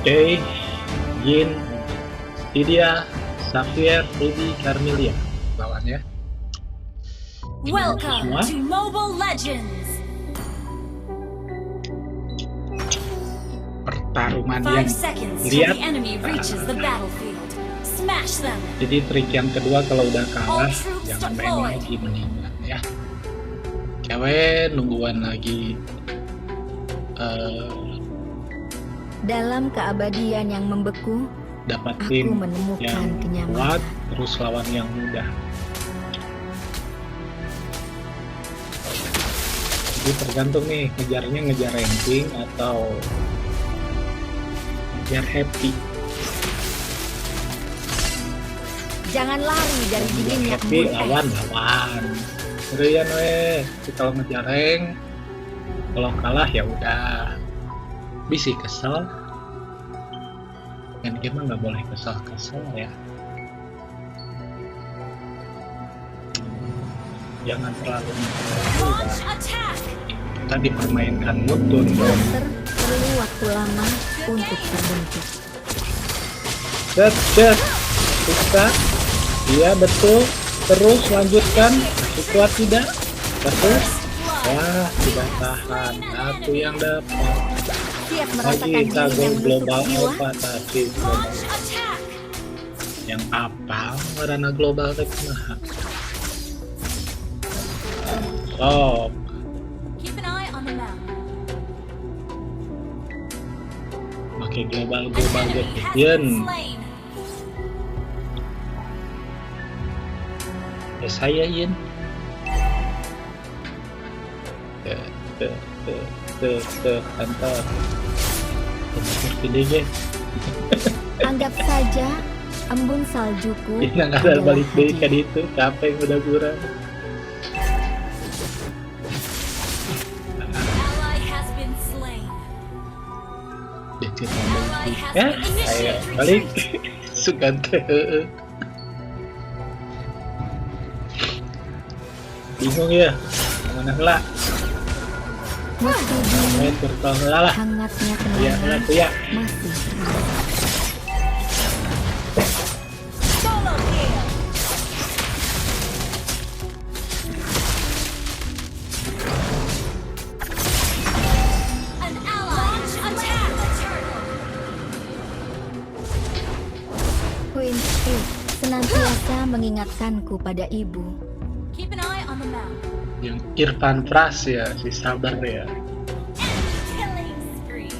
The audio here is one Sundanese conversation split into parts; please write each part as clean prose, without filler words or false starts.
Oke, Yin, Lydia, Xavier, Ruby, Carmelia lawannya. Welcome Semua. To Mobile Legends! Pertarungan yang 5 seconds till lihat. The enemy reaches the battlefield. Smash them! Jadi trik yang kedua, kalau udah kalah All troops jangan main deployed. Lagi, mendingan ya. Cewek nungguan lagi Dalam keabadian yang membeku, dapat aku tim menemukan yang kenyamanan. Kuat, terus lawan yang mudah. Jadi tergantung nih ngejarnya, ngejar ranking atau ngejar happy. Jangan lari dari Ngejar dinginnya happy embun es. Lawan lawan. Serian weh. Tapi kalau ngejar rank, kalau kalah ya udah. Bisa kesel. Main game mah nggak boleh kesel-kesel ya. Jangan terlalu Launch attack! Kita dipermainkan mutu dong. Karakter perlu waktu lama untuk terbentuk. Set, set. Suka. Iya, betul. Terus lanjutkan. Masih kuat tidak? Terus. Wah, tidak tahan. Aku yang dapat. Siap Lagi merasakan kita dingin go yang menusuk global jiwa? Alpha tadi. Global. Launch attack! Yang apa? Warna global teh kumaha? Sok. Keep an eye on the map. Pakai global An global enemy has Yen. Been slain. Ya saya Yin. Ke ke ke ke ke kantor. Seperti ge. Anggap saja embun saljuku Ini nggak ada adalah balik deui ka hadiah. ditu, capek udah kurang. Ally has been slain. Dikit Ally has ya, been ayo initiate balik. Retreat. Sugan teh heueuh. Bingung ya? Mana heula? Meski dingin, Main turtle heula lah. Hangatnya Ya, heula kenangan tuh ya. Masih terasa. Solo kill. An ally launch attack the turtle. Queen Eve senantiasa mengingatkanku pada ibu. Keep an eye on the map. Yang Irfan Pras ya, si sabar ya. Enemy killing spree.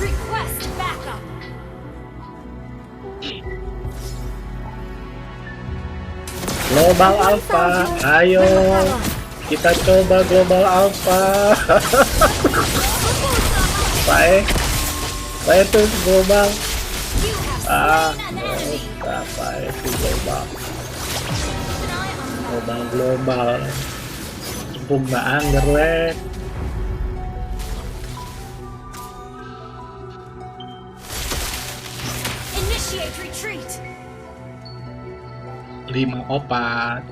Request backup. Global Embun Alpha, salju, ayo bermekarlah. Kita coba Global Alpha. Baik, baik tuh global. You have Ah, slain an enemy. apa itu global? Keep an eye on the map. Global global. Cukup nggak angger weh. Initiate retreat. Lima opat.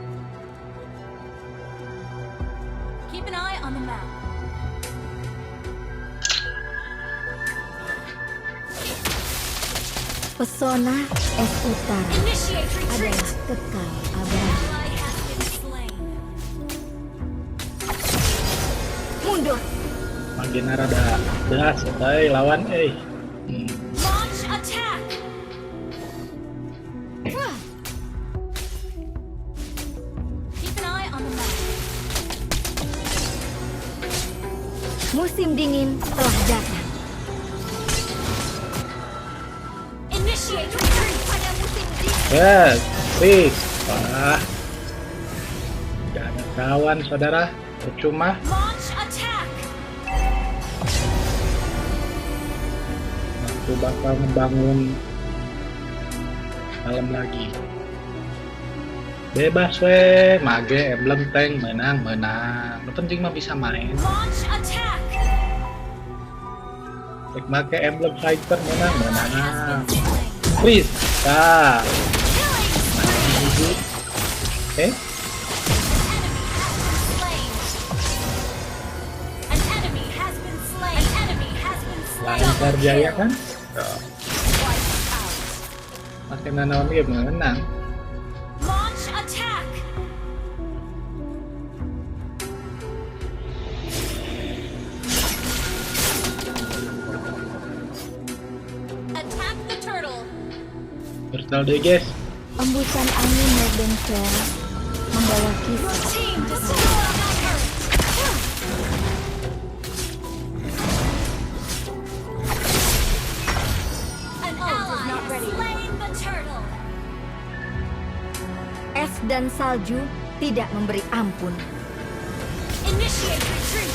Keep an eye on the map. Pesona es utara Initiate retreat. Adalah kekal abadi. Ally has been slain. Mundur! Magina rada belas euy lawan euy. Launch attack. Wah, Keep an eye on the map. musim dingin telah datang. Initiate retreat. Pada musim dingin. Yes, fix. Wah. Tidak ada kawan, saudara. Percuma. Launch attack. Aku bakal membangun malam lagi. Bebas we, mage emblem tank menang menang. Nu penting mah bisa main. Launch attack. Rek make emblem fighter menang Ally has menang. Been slain. Please, ah, Killing spree. hiji. Eh, Enemy has been slain. An enemy has been slain. An enemy has been slain. Lancar Double jaya kill. Kan? Pakai nanaon ge menang. Launch attack. Attack the turtle. Turtle deh guys. Embusan angin Nordenfell membawa Your kisah. team destroyed a turret. An ally has slain the turtle. Es dan salju tidak memberi ampun. Initiate retreat.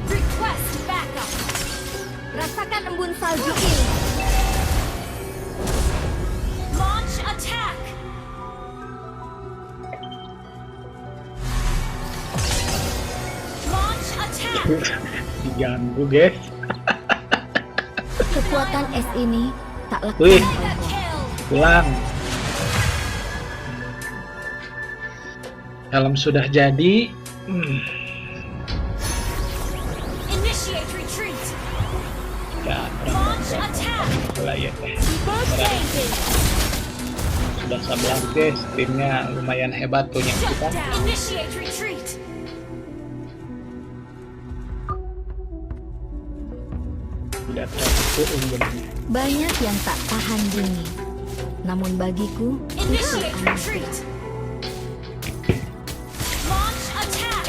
Request backup. Rasakan embun salju ini. Launch attack. Launch attack. Diganggu guys. Kekuatan es ini tak lekang Wih. oleh Mega waktu. kill. Pulang. Helm sudah jadi. Initiate retreat. Ya, Launch attack. lah ya teh. Good thinking. Sudah 11 guys, timnya lumayan hebat punya Shut kita. down. Initiate retreat. Tidak terlalu unggulnya. Banyak yang tak tahan dingin. Namun bagiku, itu Initiate anugerah. retreat. Launch attack.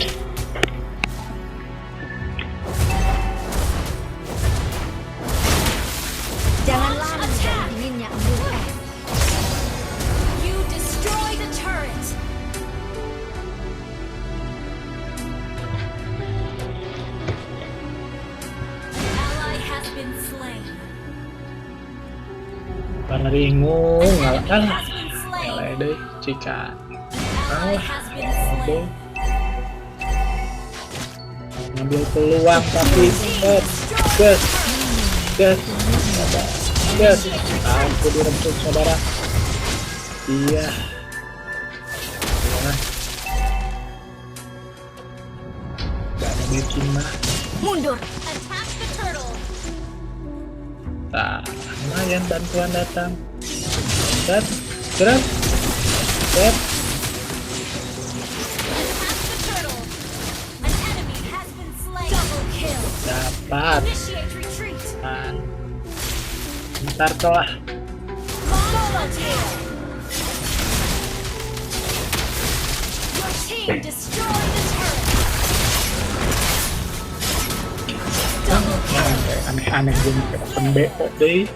Jangan Launch lari dari attack. dinginnya embun es. You destroy the turret. An ally has been slain. Karena bingung, An ngalah enemy kalah. has been slain. Eleh deh, Cika. An ally has been Oke. slain. Ngambil peluang tapi Team destroyed ges, the turret. ges, ges. Aku diremput saudara. Iya. Ya. Gak ada bikin mah. Mundur. Attack the turtle. Nah, lumayan bantuan datang. Set, terus, set. Attack the turtle. An enemy has been slain. Double kill. Dapat. Initiate retreat. Nah, ntar telah. Launch attack. Your team destroyed the turret. Double kill. Nah, aneh-aneh gue pakai open BO deh.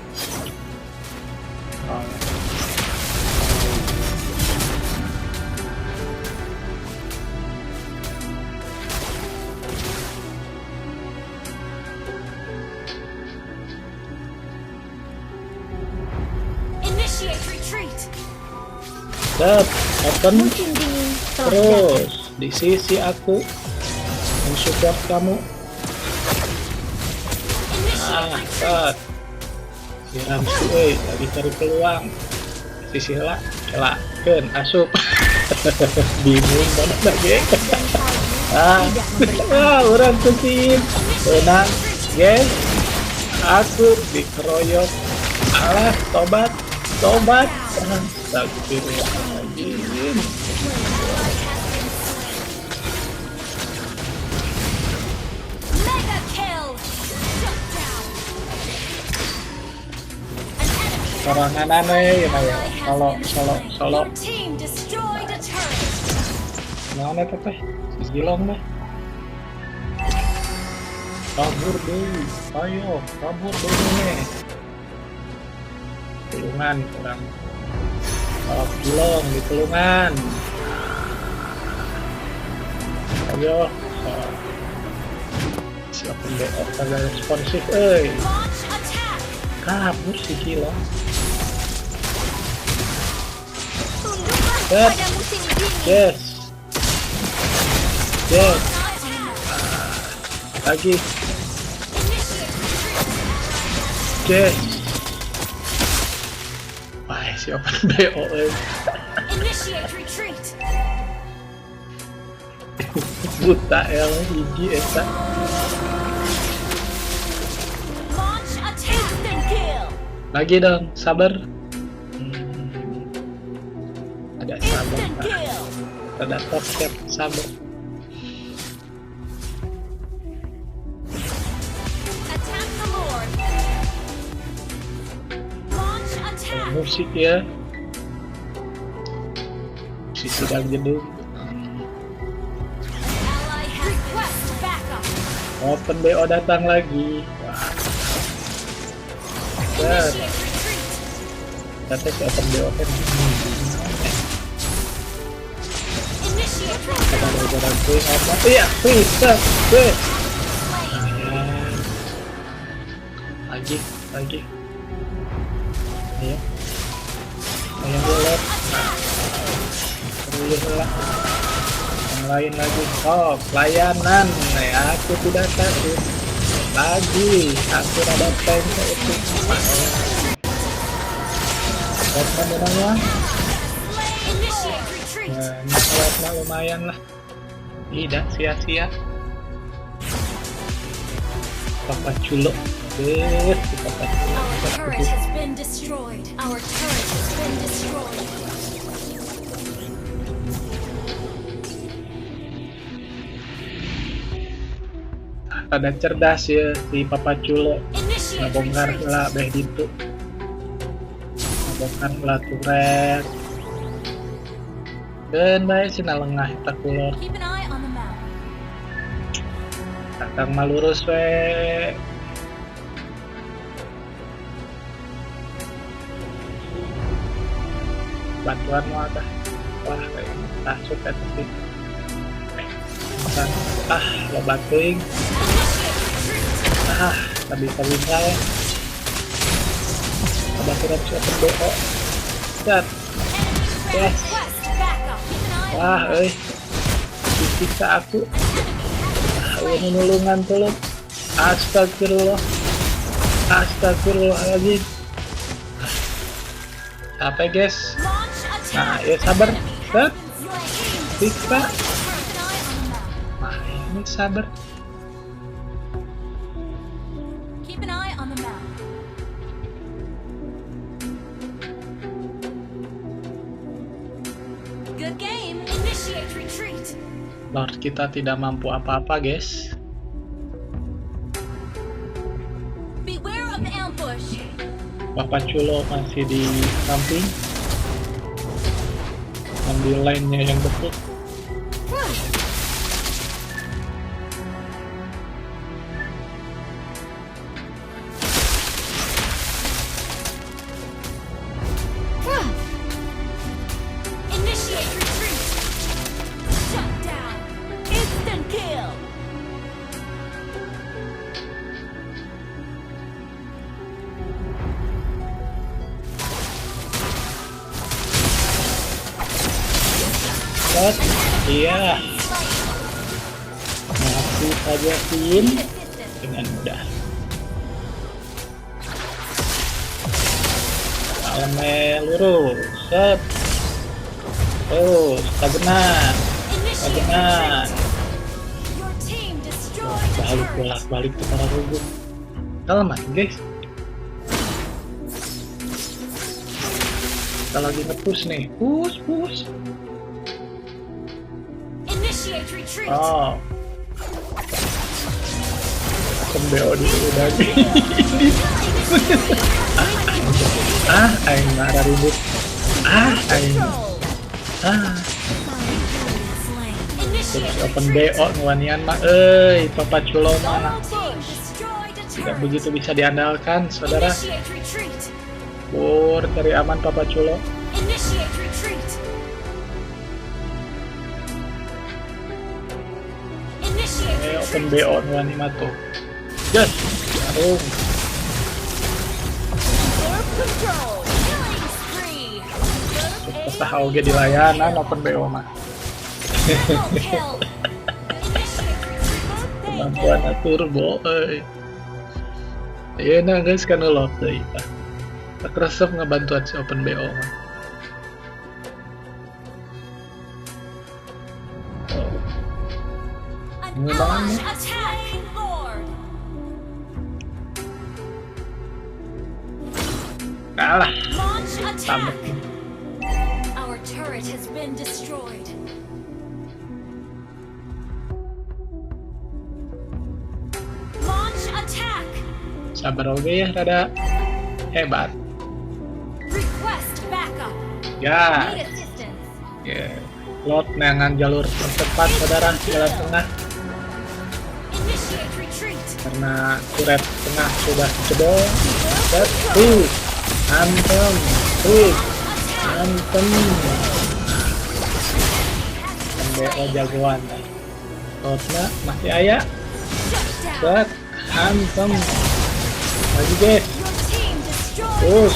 Oh. Initiate retreat. Set, open Musim dingin telah datang. terus di sisi aku mensupport kamu. Initiate Ah, retreat. set. Si Ramsu, euy, lagi cari peluang. Sisi heula, kelakeun asup. Bingung banget lagi. Es dan salju Ah, tidak memberi ah, orang kucing. Initiate Tenang, retreat. guys. Aku dikeroyok. Alah, tobat, tobat. Astagfirullahaladzim. Ally has been slain. Mega kill. Shut down. An enemy has Sorangan been aneh slain. ya, ya. Ally has Solo, been solo, slain. solo. Your team destroyed a turret. Naon eta teh? Si Gilong mah. Kabur deh. Ayo, kabur deh nih. Tulungan kurang. Oh, Gilong di tulungan. Ayo. Oh. Si open BO kagak responsif euy. Launch attack. Kabur si Gilong. Tunduklah Set. pada musim dingin. Yes. Yes, Attack. lagi. Initiate retreat. Yes. Wah, si open BO euy. Initiate retreat. Buta el hiji eta. Lagi dong, sabar. Ada sabar. Ada top step, sabar. Musik ya. Musik sedang jedung. Open BO datang lagi. Wah. Kata si open BO kan. Iya, bisa. Lagi, lagi. Ayo. Ayo boleh. Terus lah. Yang lain lagi. Oh, pelayanan. Nah, aku tidak takut. Lagi, aku ada tank itu. Menang. Nah, lumayan lah. Tidak sia-sia. Papa Culo. Papa Culo. Our turret has been destroyed. Our turret has been destroyed. Ada cerdas ya si Papa Culo. Ngabongkar lah beh ditu. Ngabongkar lah turret. Dan bae sina lengah eta kulor. Kakang mah lurus we. Bantuan mau ada. Wah, masuk eta sih. Ah, loba teuing. Ah, tak bisa ya. Baturan si open BO. Set. Yes. Wah, euy. Disiksa aku. Ah, euy nulungan tolong. Astagfirullah. Astagfirullahaladzim. Capek, guys. Nah, ya sabar. Set. Siksa. Nah, ini sabar. Keep an eye on the map. Good game. Initiate retreat. Lord kita tidak mampu apa-apa, guys. Beware of ambush. Papa Culo masih di samping. Ambil lainnya yang betul. Initiate retreat. Shut down. Instant kill. Iya. Masih saja Sin dengan mudah. Kaleme lurus. Set. Terus, tagenan. Tagenan. Balik bolak-balik ke para rubuh. Kalem guys. Kita lagi nge-push nih. Push, push. Oh. BO dulu lagi. Ah, aing marah ribut. Ah, aing. Ah. Terus open BO ngewanian mah euy, Papa Culo mah. Tidak begitu bisa diandalkan, saudara. Bur, cari aman Papa Culo. Open BO nuani mato. Yes, tarung. Susah oge di layanan open BO mah. Kemampuan turbo euy. Ayeuna geus kana love deui tah. Tak resep ngebantuan si open BO mah. Ngimbangan. Kalah. Tamat. Our turret has been destroyed. Launch attack. Sabar oge ya, rada hebat. Request backup. Ya. Need assistance. Ya. Lot dengan jalur tercepat saudara, jalan tengah. Initiate retreat. Karena turret tengah sudah jebol. Set, antem, antem. MBO jagoan. Lotnya masih aya. Set, antem. Lagi guys. Terus.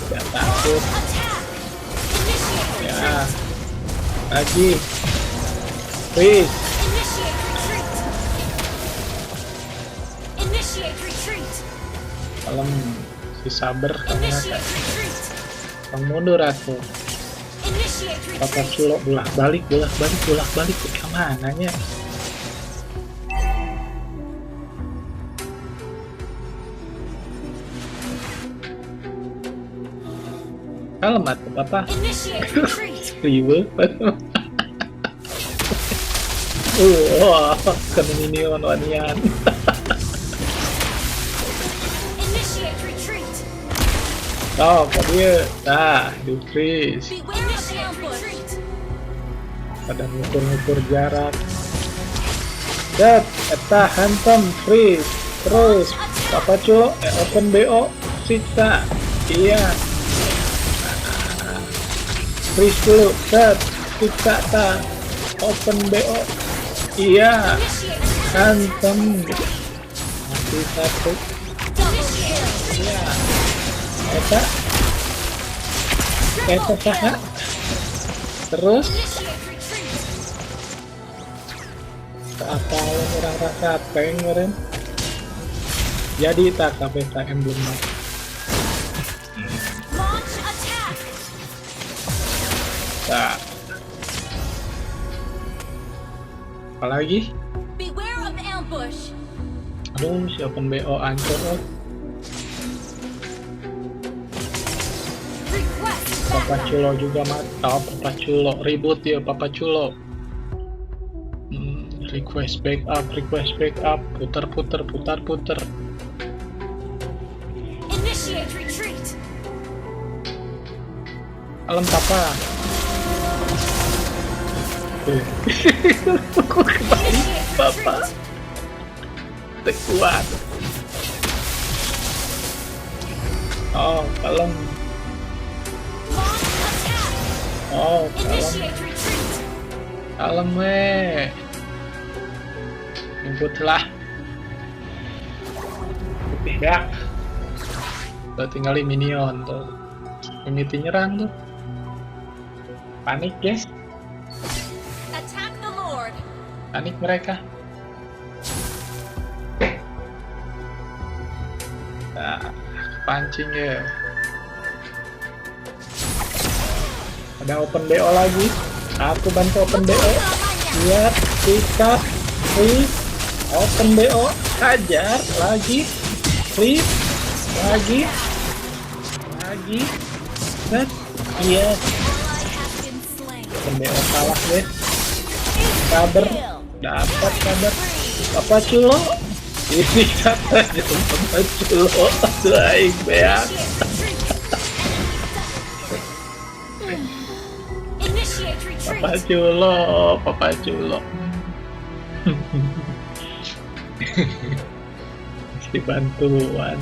Tidak takut. Ya. Lagi. Please. Kalem si Saber ternyata. Mundur aku. Papa Culo bolak balik bolak balik bolak balik ke mananya? Kalem atuh papa. Riwe. Wah, kena minion wanian. Oh, dia, nah, di freeze. Pada ngukur-ngukur jarak. Set, eta hantam freeze. Terus, Papa Culo, open BO, siksa. Iya. Freeze dulu, set, siksa ta. Open BO. Iya. Hantam. Masih satu. Iya. Eta eta saha. Terus apa orang rasa tank kemarin jadi tak sampai TM belum mati. Nah, apalagi aduh si open BO ancur. Papa Culo juga mantap. Papa Culo ribut ya Papa Culo. Request backup, request backup, putar putar putar putar. Initiate retreat. Alam Papa. Kembali Papa. Tekuat. Oh, kalem. Oh, kalem. Kalem weh. Jemput lah. Putih ya. Tuh tinggalin minion tuh. Mimiti nyerang tuh. Panik guys. Attack the Lord. Panik mereka. Nah, pancing ya. Ada open BO lagi. Aku bantu open BO. Lihat, sikat, free, open BO, hajar lagi, free, lagi, lagi, set, iya. Open BO kalah deh. Sabar, dapat sabar. Papa Culo, ini kata Papa Culo, baik ya. Papa Culo, Papa Culo. Mesti bantuan.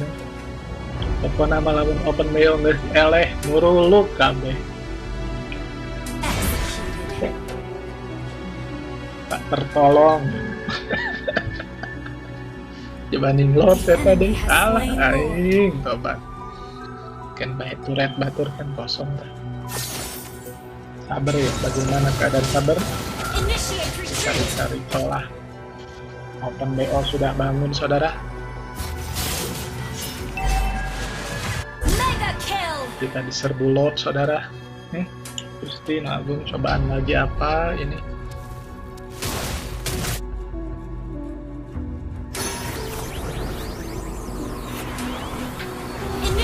Pokoknya nama lamun open BO geus eleh muruluk kabeh. Tak tertolong. Dibanding lot ya tadi. Alah aing tobat. Kan bae turret batur kan kosong dah. Sabar ya, bagaimana keadaan Sabar? Cari-cari celah. Open BO sudah bangun, saudara. Kita diserbu lot, saudara. Gusti Agung, cobaan lagi apa ini?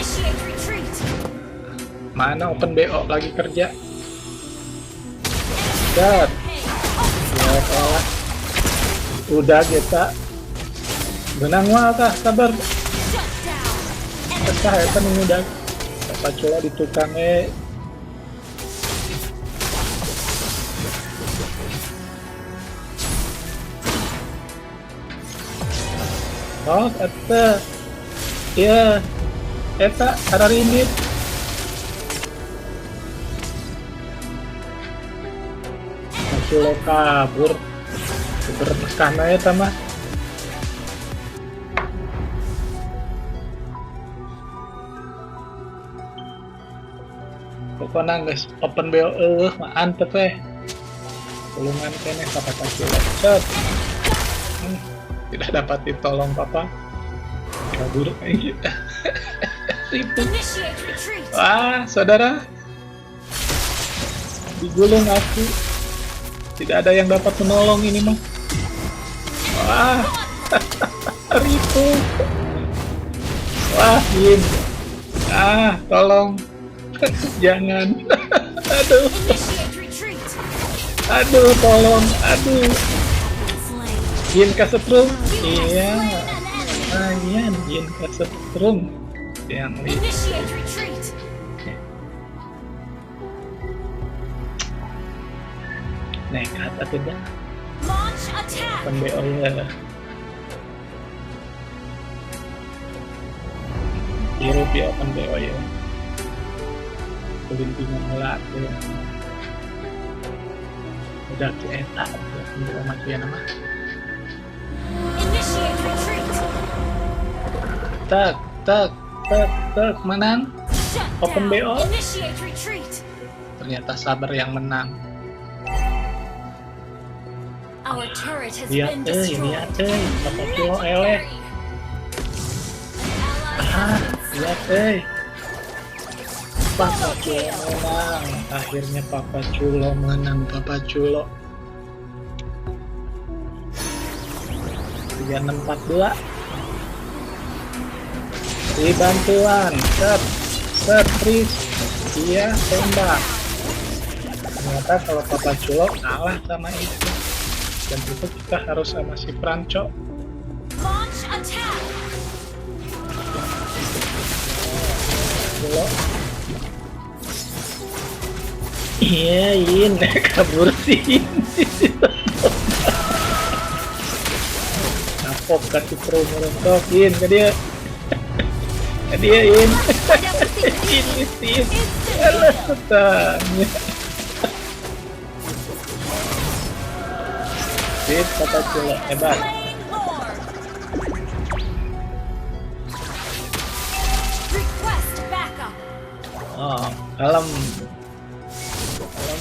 Initiate retreat. Mana open BO lagi kerja? Dat. Ya kalah. Udah kita benang wah tah sabar. Kesah eta nu udah. Papa Culo di tukang e. Oh, eta. Iya. Eta ararinit. Culo kabur. Bermekah eta mah. Pokoknya guys, open BO mah antep teh. Tulungan keneh ka Papa Culo. Set. Tidak dapat ditolong papa. Kabur aja. Ribut. Wah, saudara. Digulung aku. Tidak ada yang dapat menolong ini mah. Wah. Ribut. Wah, Yin. Ah, tolong. Jangan. Aduh. Aduh, tolong. Aduh. Yin kasetrum. Iya. Lumayan Yin kasetrum. Yang nekat atau tidak? Open BO ya. Hirup ya open BO ya. Kelintingan melat ya. Udah ki eta open BO maju ya nama. Tak tak tak tak menang. Open BO. Ternyata sabar yang menang. Lihat lihat Papa Culo eleh. Ah, lihat Papa Culo menang. Akhirnya Papa Culo menang. Papa Culo 3642. Dibantuan. Set set freeze. Iya, tembak. Ternyata kalau Papa Culo kalah sama itu. Dan itu kita harus sama si Franco. Culo. Iya, Yin kabur sih. Kapok kasih pro merontok, Yin ke dia. Ke dia, Yin. Ini sih. Alah, tanya. Sip, Papa Culo hebat. Oh, kalem. Kalem.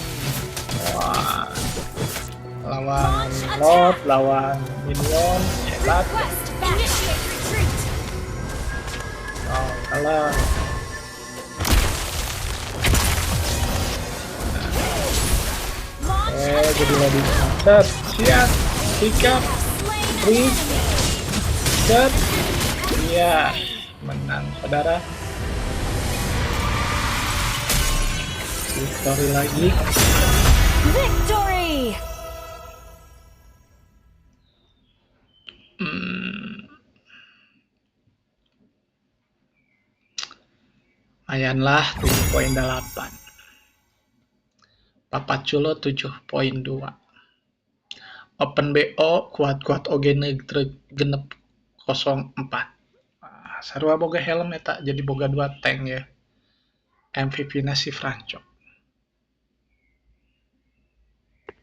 Wah. Lawan Lord, lawan minion, hebat. Oh, kalem. Jadi lebih set, siap, sikap, freeze, set, iya, menang saudara. Victory lagi. Victory. Lumayan lah 7.8. Papa Culo 7.2. Open BO kuat-kuat oge genep 04. Sarua boga helm eta jadi boga 2 tank ya. MVP na si Franco.